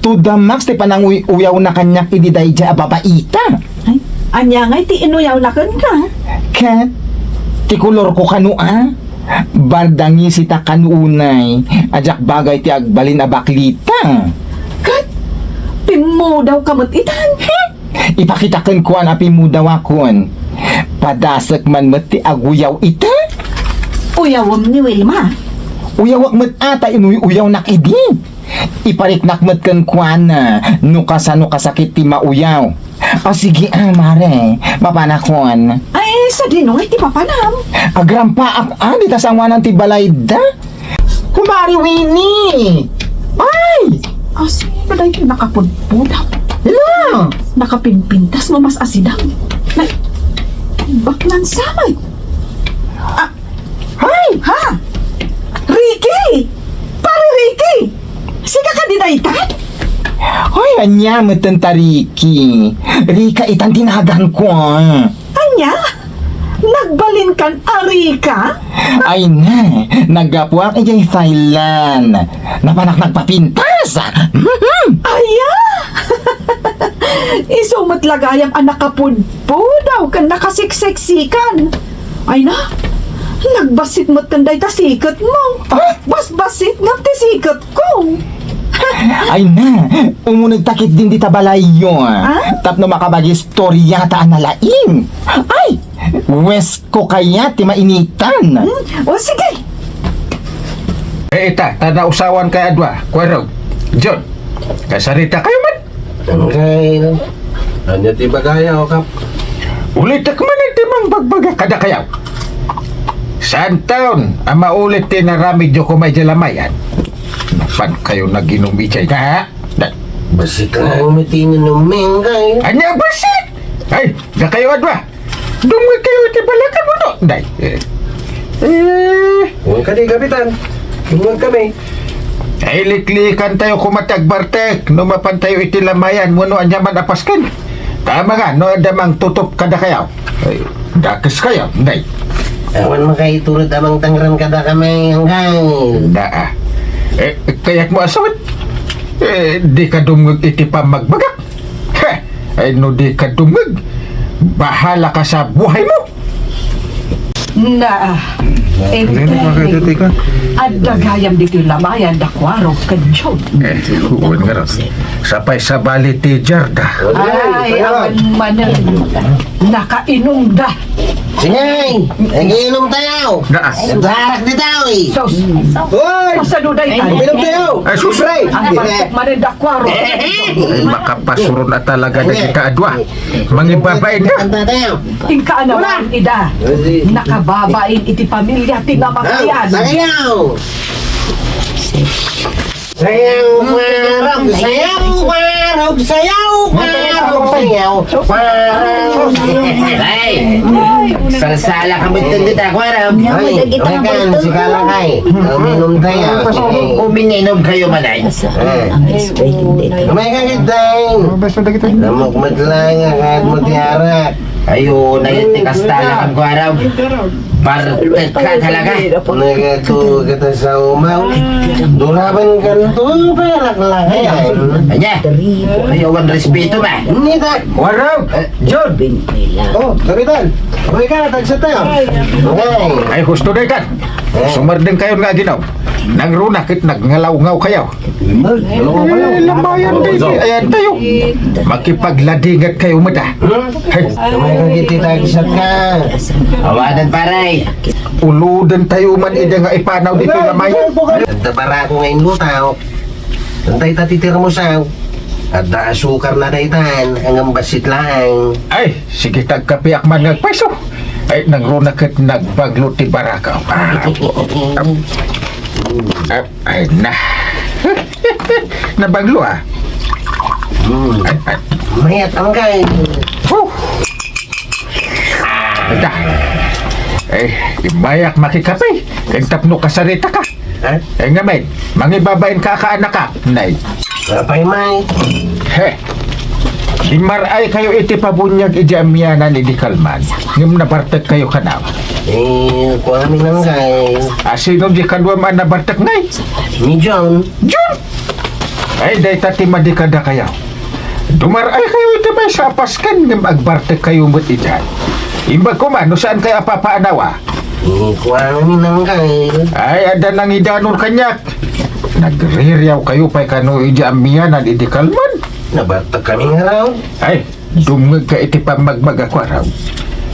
To the max ti pananguy-uyawna kaniak idi daydiay a babaita. Ay, ania ngay ti inuyawna kenka? Ket, ti kolorko kano a, bardangisita kano unay a diak bagay ti agbalin a baklita. Ket, pimmudawka met itan? Hmm? Ipakita kenkuana a pimmudawakon. Padasek man met ti aguyaw ita. Uyawem ni Wilma? Uyawak met a ta inuy-uyawnak idi. Ipariknak met kenkuana no kasano kasakit ti mauyaw. O sige a, mare, mapanakon. Ay, sadino ngay ti mapanam? Agrampaak a dita sangoanan ti balayda. Kumare Winnie! Ay! Ah, sino daytoy nakapudpud? Hello! Nakapimpintas, mamas-asidang. Nay, baknang samay. Ah, Hay! Ha? Ricky! Pare Ricky! Sika kadi daytan? Hoy, ania metten ta Ricky? Rika itan ti naganko. Ania? Nagbalinkan a Rika? Ay na, naggapuak idiay Thailand. Napanak nagpapintas. Mhm. Aya! Isu met la gayam a nakapudpudaw ken nakasikseksikan. Ay na, nagbassit met ken dayta siketmo. Ah? Basbassit ngem ti siketko. Ay na, umunegta ketdin dita balayyo. Ah? Tapno makabagi istoriata a nalaing. Ay, wesko kayat ti mainitan. Hmm? O, sige. Eh, ita, ta nausawan kay adua. Kuero, John, kasarita kayo man? Anggayo. Ania ti bagaya, o Kap? Ulitek man ti mangbagbaga kadakayo. Saan taon a maulit ti naramidyo koma idiay lamayan? Napan kayo naginum idiay, ha? Da- Bassit lang met ti inummi, anggayo. Ania bassit? Ay, dakayo adua. Dumngeg kayo iti balakan mo, no? Day. Eh. Eh. Huwag ka di, Kapitan. Dumngeg kami. Ay, liklikan tayo koma ti agbartek. No mapan tayo iti lamayan, wenno ania man a pasken. Tama nga, no adda mangtutup kadakayo. Ay, dakes kayo, day. Awan makaiturod a mangtangran kadakami, anggayo. Daa. Eh, kayat mo asawit? Eh, di ka dumngeg iti pammagbagak. Heh! Ay, no di ka dumngeg, bahala ka sa buhay mo! Na, Enteng, adda gayam ditoy lamayan da Kuarog ken Jun. Eh, wen ngarud. Sapay sabali ti jarda. Ay, awan manen. Nakainumda. Sige, nagiinum tayo. Naa. Darak di tayo eh. Sus. Hoy! Kasano dayta? Uminom tayo. Ay, sus. Libre. Ang pasok manen da Kuarog. Ay, makapasuron na talaga dagita a dua. Mangibabain da. Inka a naman ida. Nakababain iti pamilya ti namatayan. Sayaw! Sayaw, Kuarog! Sayaw, Kuarog! Sayaw, Kuarog! Sayaw, Kuarog! Ay! Salsala kami tindi ta, Kuarog! Ay, makan, si Kalakay. Uminom tayo. Uminom kayo, manay. Ang best friend dito. May kakit tayo. Ang best friend dito. Namukmat lang ang akat mo ti arak. Ayo, na yun, ti kasta lang ko araw. Bartek ka talaga. Nagatuo kita sa umaw. Duraban ka nito, parak lang yan. Anya? Ayawan respeto ba? Nita. Waraw! Jud! Oh, kapitan. Uy ka, tagsa tayo. Okay. Ay, husto na ikan. Sumardeng kayo nga ginaw. Nangruna ket nagngalawngaw kayo. Eh, lamayan, baby. Ayan tayo. Makipagladingat kayo, mata. Hey. Kamay ka kiti tagisat ka. Awanan, pare. Uludan tayo man ida nga ipanaw dito, lamayan. Anta para ako nga inlutaw. Antay ta ti termosaw. Adda asukar na daytan, ang ambasit laeng. Ay, sige, tagkapiak man nga agpayso. Ay, nangruna ket nagbaglo ti barakaw. Ah, ah, ay, na. Nabaglo, ah. Hmm. Ay, ay. Mayat ang kay. Huh. Ita. Eh, imayak makikape. Ken tapno kasarita ka. Ha? Eh, ngamin, mangibabain ka ka, anak ka, nay. Apay, may? He. Di mar-ay kayo iti pabunyag iti amianan idi kalman. Ngem nabartek kayo kanaw. Eh, kuami nang kay. Asino di kaduam a nabartek, nay? Ni John. John? Ay, dayta ti madi kada kayo. Dumar-ay kayo iti maysa a pasken ngem agbartek kayo met idiay. Imbag koma no saan kayo a papaanawa. Eh, kuami nang kay. Ay, adda nangidanon kaniak. Nagririaw kayo pay kano idi amianan idi kalman. Nabartek kami nga raw. Ay, dumngeg ka iti pammagmag a kuaraw.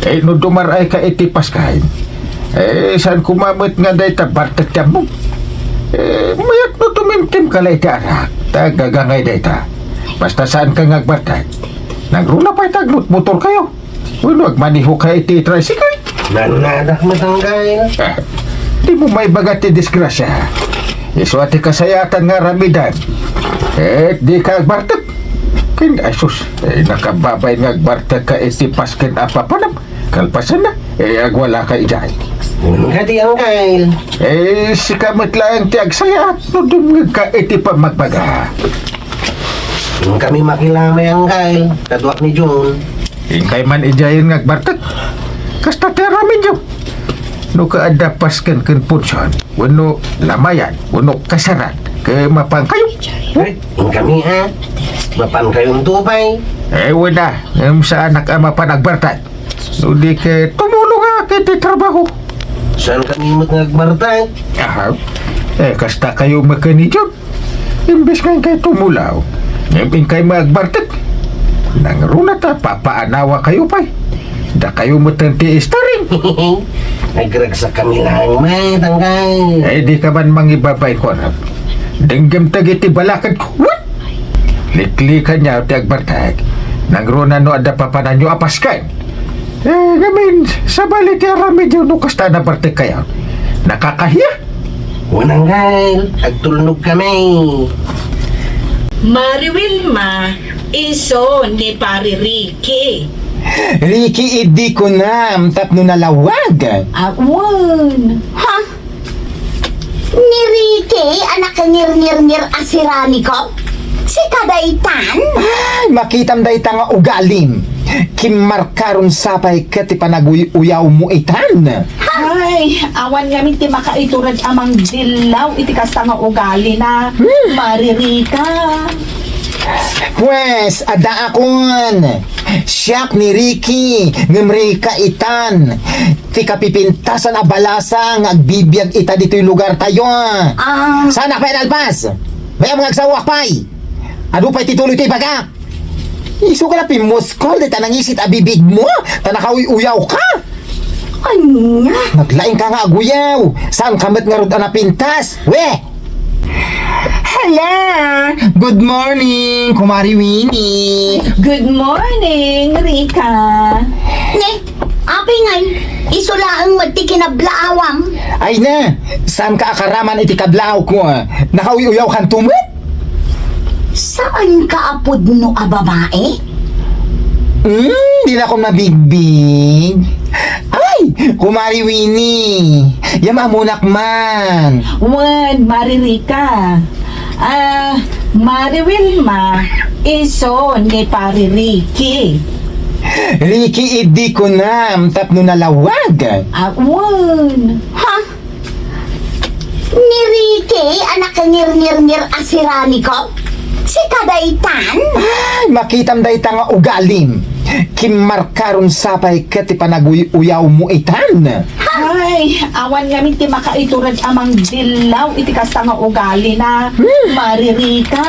Eh, no dumar-ay ka iti pasken. Eh, saan kumamet nga dayta bartek ti ammom? Eh, mayat no tumimtim ka la iti arak. Ta gagangay dayta. Basta saan ka nga agbartek. Nangruna pay ta agmotmotor kayo. Wenno agmaniho ka iti tricycle. Nanadak matanggal. Ah, di mo maibaga ti disgrasya. Isu a ti kasayaatan nga aramidan. Eh, di ka agbartek. Ken, ay sus, eh, nakababay nga agbartek ka iti pasken a papanam. Kalpasan na, eh, agwala ka idiay. Kadi, Angkel. Eh, sika met laeng ti agsaya no dumngeg ka iti pammagbaga. Kami makilamay, Angkel. Kaduak ni Jun. Inkay man idiayen nga agbartek. Kasta ti aramidyo. No kaadda pasken ken punsion, wenno lamayan, wenno kasaran, ket mapan kayo. Ay, inkami, ha? Mapan kayo, Tupay? Eh, wala. Ngem saanak a mapan agbartek. No di ket tumulong ka iti trabaho. Saan kami met nga agbartek? Aha. Eh, kasta kayo met ken ni John. Imbes nga inkay tumulaw, ngem inkay met agbartek. Nangruna ta papaanawa kayo pay. Dakayo met ti istaring. Nagragsak kami laeng met, Angkel. Eh, di ka man mangibabain ko, anak. Denggem dagiti balakad ko. What? Liklikan niya ti agbartek. Nangruna no adda papananyo a pasken. Eh, ngamin, sabali ti aramidyo no kasta a nabartek kayo. Nakakahiya. Unang gal, agtulnog kami. Mari Wilma, isu ni Pari Ricky. Ricky, idi kunam tapno nalawag. Awan. Ha? Ni Ricky, anak ngirngirngir a siraniko? Sika daytan? Ay, makitam dayta nga ugalim. Kimmarkaron sapay ket ti panaguy-uyawmo itan. Ay, awan ngamin ti makaiturod a mangdillaw iti kasta nga ugalina. Hmm. Maririka. Pwes, addaakon. Siak ni Ricky, ngem Rica itan. Ti kapipintasan a balasa nga agbibiag ita ditoy lugartayo. Ah. Saanak pay a nalpas? Mayam nga agsawak pay. Adu pay ti tuloy ti ibagak. Isu ka na pimmuskol dita nangisit a bibigmo, ta nakauy-uyaw ka. Ania? Naglaing ka nga aguyaw. Saan ka met ngarud a napintas? We! Hello! Good morning, Kumari Winnie! Good morning, Rica! Ne, apay ngay, isu laeng met ti kinablaawam. Ay na, saan ka akaraman iti kablaaw ko? Nakauy-uyaw kanto met? Saan ka a pudno a babae? Hmm, di na ko mabigbig. Ay, Kumari Winnie, yam amunak man. Wen, Mari Rica. Ah, Mari Wilma, isu ni Pari Ricky. Ricky idi kunam tapno nalawag. Ah, wen. Ha? Ni Ricky a nakangirngirngir a siraniko? Sika daytan? Ay, makitam dayta nga ugalim. Kimmarkaron sapay ket ti panaguy-uyawmo itan. Ay, awan ngamin ti makaiturag a mangdillaw iti kasta nga ugalina. Hmm. Mari Rica.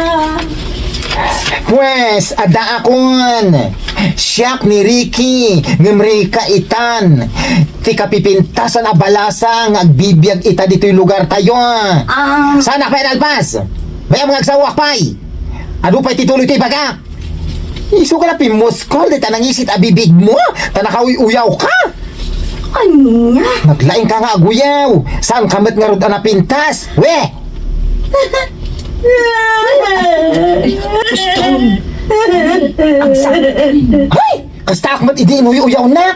Pwes, addaakon. Siak ni Ricky, ngem Rica itan. Ti kapipintasan a balasa nga agbibiag ita ditoy lugartayo. Ah. Saanak pay a nalpas? Mayam nga agsawak pay. Adu pay ti tuloy ti ibagak. Isu ka na pimmuskol dita nangisit a bibigmo, ta nakauy-uyaw ka. Ania? Naglaing ka nga aguyaw. Saan ka met ngarud a napintas? We! Agsa-, Hay! Kastaak met idi inuy-uyawnak.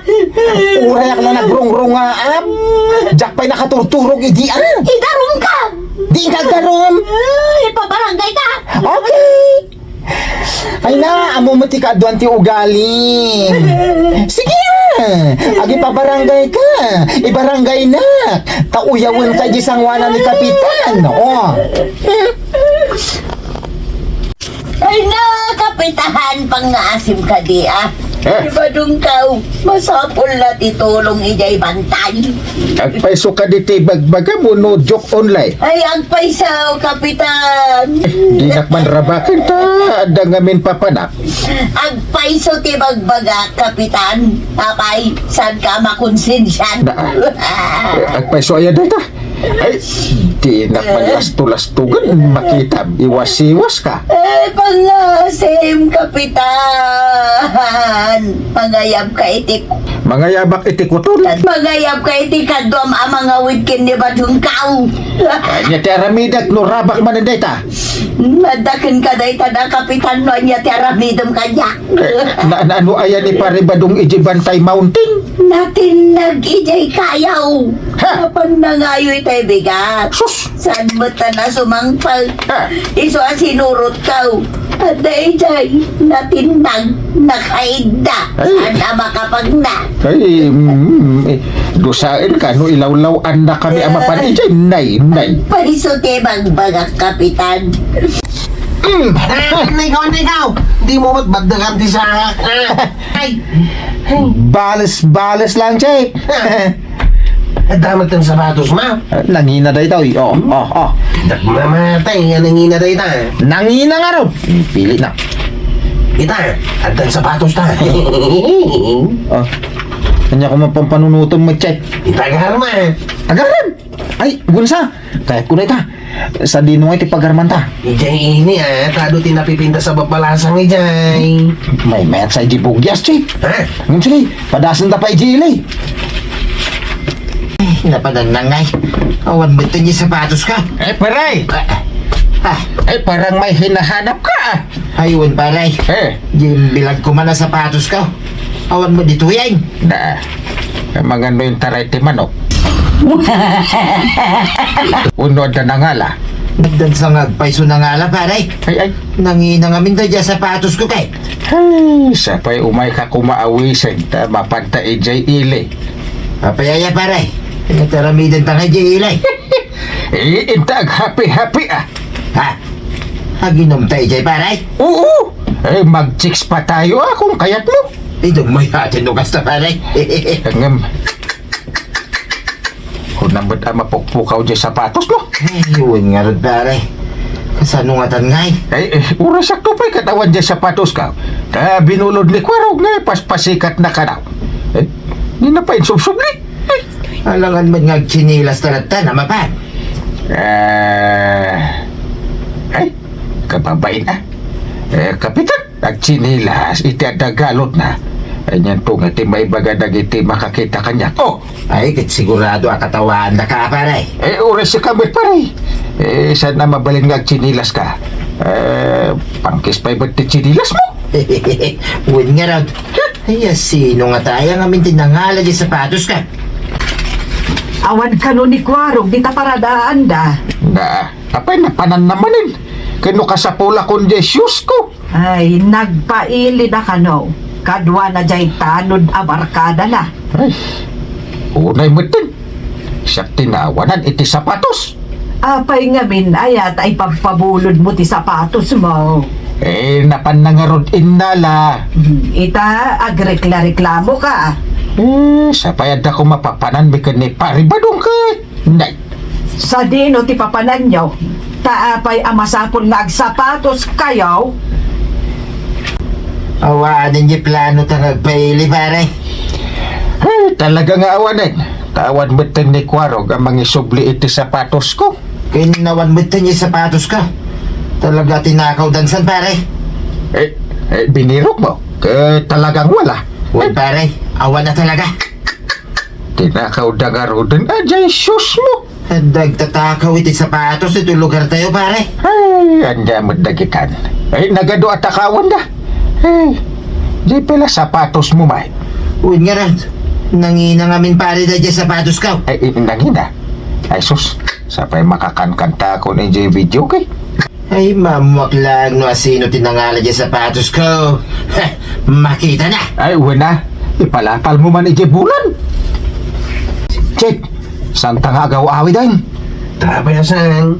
Urayak la nagrungrungaam. Diak pay nakaturturog idi, ah. Idarum ka! Di ka agdarum. Ay, ipabarangay ka. Okay. Ay na, ammo met ti kaaduan ti ugalim. Sige, ah. Agipabarangay ka. Ibarangay na. Kauyawen ka di sanguanan ni Kapitan. Oh. Ay na, Kapitan, pangngaasim kadi, ah. Eh? Ibadong kaw, masapul na ti tulong idiay bantay. Agpayso kadi ti bagbagam wenno joke only? Ay, agpayso, Kapitan. Dinak man rabaken ta, adda ngamin papanak. Agpayso ti bagbaga, Kapitan. Apay, saan ka makonsensian? Na, eh, agpayso aya dayta? Ay, dinak man lasto-lastogan, makitam, iwas-iwas ka. Eh, pangngaasim, Kapitan. Mangayab ka iti Mangayabak iti kuton. Mangayab ka iti kaduam a mangawid ken ni Badong kaw. Ania ti aramidek no rabak manen dayta? Nadaken ka dayta da, Kapitan, no ania ti aramidem kaniak. Eh, na, na, ano aya ni Pari Badong iti Bantay Mountain? Natinnag idiay kayaw. Ha? Apan nangayo itay bigat. Sus! Saan met ta nasumangpet? Ah. Isu a sinurot kaw. Adda idiay natinnag, nakaidda. Ay. Saan a makapagna? Ay, mm, eh, dusaen ka no ilawlaw-anna kami a mapan idiay, nay, nay. Paiso ti bagbagak, Kapitan. Mm. Ah, nay, ikaw, nay, ikaw. Di mo mo't bagdagan ti sangak, ah. Ay. Bales-bales lang, Che. Ah. Adda met ti sapatos, ma. Ah, nangina dayta, oy. Oh, oh, oh. Dak mamatay nga nangina dayta. Nangina ngarud. Hmm, pili na. Ita, adda ti sapatos ta. Oh. Ania ko man pampanunutom, Che? Ita, agarem, ah. Agarem? Ay, gunsa. Kayat ko na ita. Sadino nga iti pagarmanta? Idiay ini, ah, ta adu ti napipintas a babalasang idiay. Maymayat sa idi bugyas, Che. Ha? Ngem sige, padasenta pay idi ili. Ay, napadan na ngay. Awan met ti sapatos ka. Eh, paray! Ah, ah. Eh, parang may hinahanap ka, ah. Ay, wen, paray. Eh. Di bilag ko man a sapatos ka. Awan met ditoyen. Da. Mangano yung taray ti manok? Wenno adda nangala? Addan sa nga agpayso nangala, pare. Ay, ay. Nangina ngamin da dia sapatos ko, kay. Ay, sapay umay ka kumaawisan, ta mapanta idiay ili. Apay aya, pare? Nataramiden ta nga idiay ili. Eh, inta aghapi-hapi, ah. Ha? Aginom ta idiay, pare? Oo. Eh, mag-chicks pa tayo, ah, kung kayat mo. Idong mo yati no kasta, pare. Ngem, kuna met a mapukpukaw diay sapatos mo. Ay, wen ngarud, pare. Kasano ngatan ngay? Ay, eh, uray sakto pay ket awan diay sapatos ka. Ta binulod ni Kuarog nga paspasikat na kanaw. Eh, di na pay insubsubli. Alangan met nga agtsinilas talatta na mapan. Eh, ay, kababain, ah. Eh, Kapitan, agtsinilas iti adda galotna. Ay, niyan to nga ti maibaga dagiti makakita kaniak. Oh! Ay, ket sigurado a katawaandaka, pare. Eh, uray sika met, pare. Eh, saan a mabalin nga agtsinilas ka? Eh, pangkis pay met ti tsinilas mo? Wen ngarud. Ay, sino ngata aya ngamin ti nangala diay sapatos ka? Awan kano ni Kuarog dita paradaanda. Na, apay napananna manen? Ken no kasapulakon diay shoes ko? Ay, nagpailida kano. Kaduana diay tanod a barkadana. Ay, unay metten. Siak ti naawanan iti sapatos. Apay ngamin aya ta ipagpabulod mo ti sapatos mo? Eh, napanna ngarud innala. Hmm, ita, agrekla-reklamo ka. Eh, sapay adda ko mapapananmi ken ni Pari Badong ket. Nay. Sadino ti papananyo? Ta apay a masapul nga agsapatos kayo? Awanen ti plano ta nga agpaili, pare. Ay, talaga nga awanen. Ta awan metten ni Kuarog a mangisubli iti sapatos ko. Ken awan metten ti sapatos ka. Talaga tinakawdan san, pare? Eh, eh, binirok mo? Ket talagang wala. Wen, pare, awan na talaga. Tinakawda ngaruden a diay shoes mo. Adda agtatakaw iti sapatos iti lugar tayo, pare. Ay, ania met dagitan. Ay, nagadu a takawanda. Ay, diay pay la sapatos mo, may. Wen ngarud, nangina ngamin, pare, daydiay sapatos ko. Ay, i-, nangina. Ay, sus, sapay makakankantakon idiay video kay. Ay, maammoak laeng no asino ti nangala diay sapatos ko. Heh, makita na. Ay, wen a. Ipalapal mo man idiay bulan. Check. Saan ta nga agaw-awiden? Tapay a saan?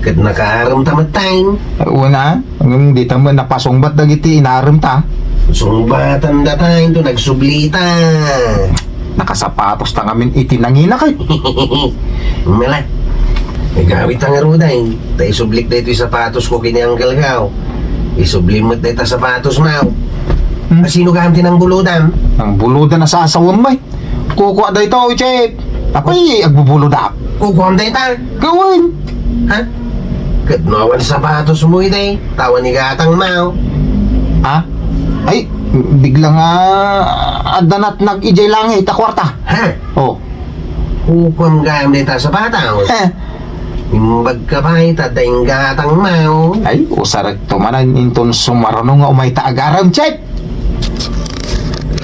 Ket nakaarem ta met tayo. Ay, wen a. Ngem dita met napasungbat dagiti inarem ta. Sungbatan datayo to nagsubli ta. Nakasapatos ta ngamin iti nangina kay. Mala. Igawid ta ngaruden, ta isublik daytoy sapatos ko ken ni Uncle Gaw. Isubli met dayta sapatos mo. Hmm? Asino gayam ti nangbulodam? Nangbulodam a sasawem, may. Kukua daytoy, Chef. Apay, agbubulodak. Kukuam dayta? Gawen. Ha? Ket no awan sapatos mo iti, ta awan igatang mo. Ha? Ay, bigla nga adda natnag idiay langit a kuarta. Ha? Oh. Kukuam gayam dayta sapatos. Eh. Imbag ka pay, ta adda inggatang mo. Ay, usarek to manen inton sumaruno nga umay ta agarem, Chef.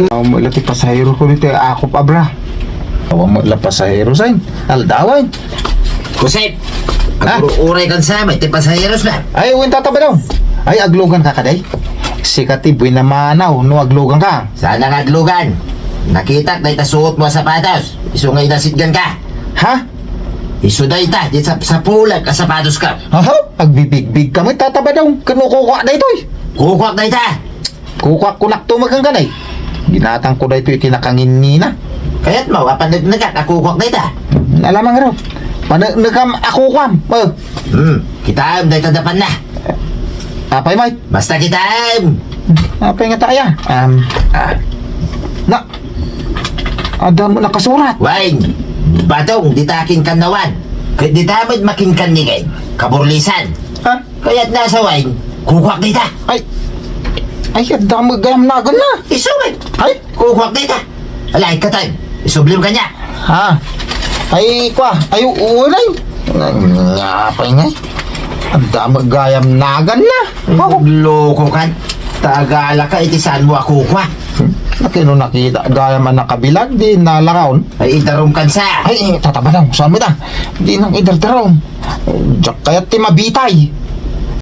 Awan met la ti pasahero ko ditoy, akop abra. Awan met la pasahero, say. Aldawan. Josep, ah? Aguro-uray kan sa, may ti pasaheros na. Ay, wen, Tata Badong. Ay, aglugan ka kadi? Sika ti buena manaw no aglugan ka. Saan nga aglugan? Nakitak dayta suot mo a sapatos. Isu nga inasitgan ka. Ha? Isu dayta, di sa, sapulek a sapatos ka. Aha, agbibigbig ka met, Tata Badong. Ken no kukua daytoy. Kukuak dayta. Kukuak kunak to makankanay. Ginatang ko daytoy iti nakanginnina. Kayat mo, apan nagnegat a kukuak dayta. Alamang raw. Paneknekam a kukuam. Eh. Hmm, kitaem dayta dapan na. Apay, Mike? Basta kitaem. Apay nga taya? Um, ah. Na, adda mo nakasurat. Wine, batong, dita kinkannawan. Ket dita met makinkannigen. Kaburlisan. Ha? Kayat na sa wine, kukuak dita. Ay, ay, adda mo gayam nagan na. Isu met. Ay? Kukuak dita. Alay, katay. Isublim kaniak. Ha? Ay, kwa. Ay, u-, ulay. Nga, nga, apay nga. Adda mo gayam nagan na. Ay, loko kan. Tagala ka, iti saan mo a kukua? Hmm? Nakita gayam a nakabilag, di nalakaon. Ay, idarum kan sa. Ay, Tata Badong, saan mo ta? Di nang idardarum. Diak kayat ti mabitay.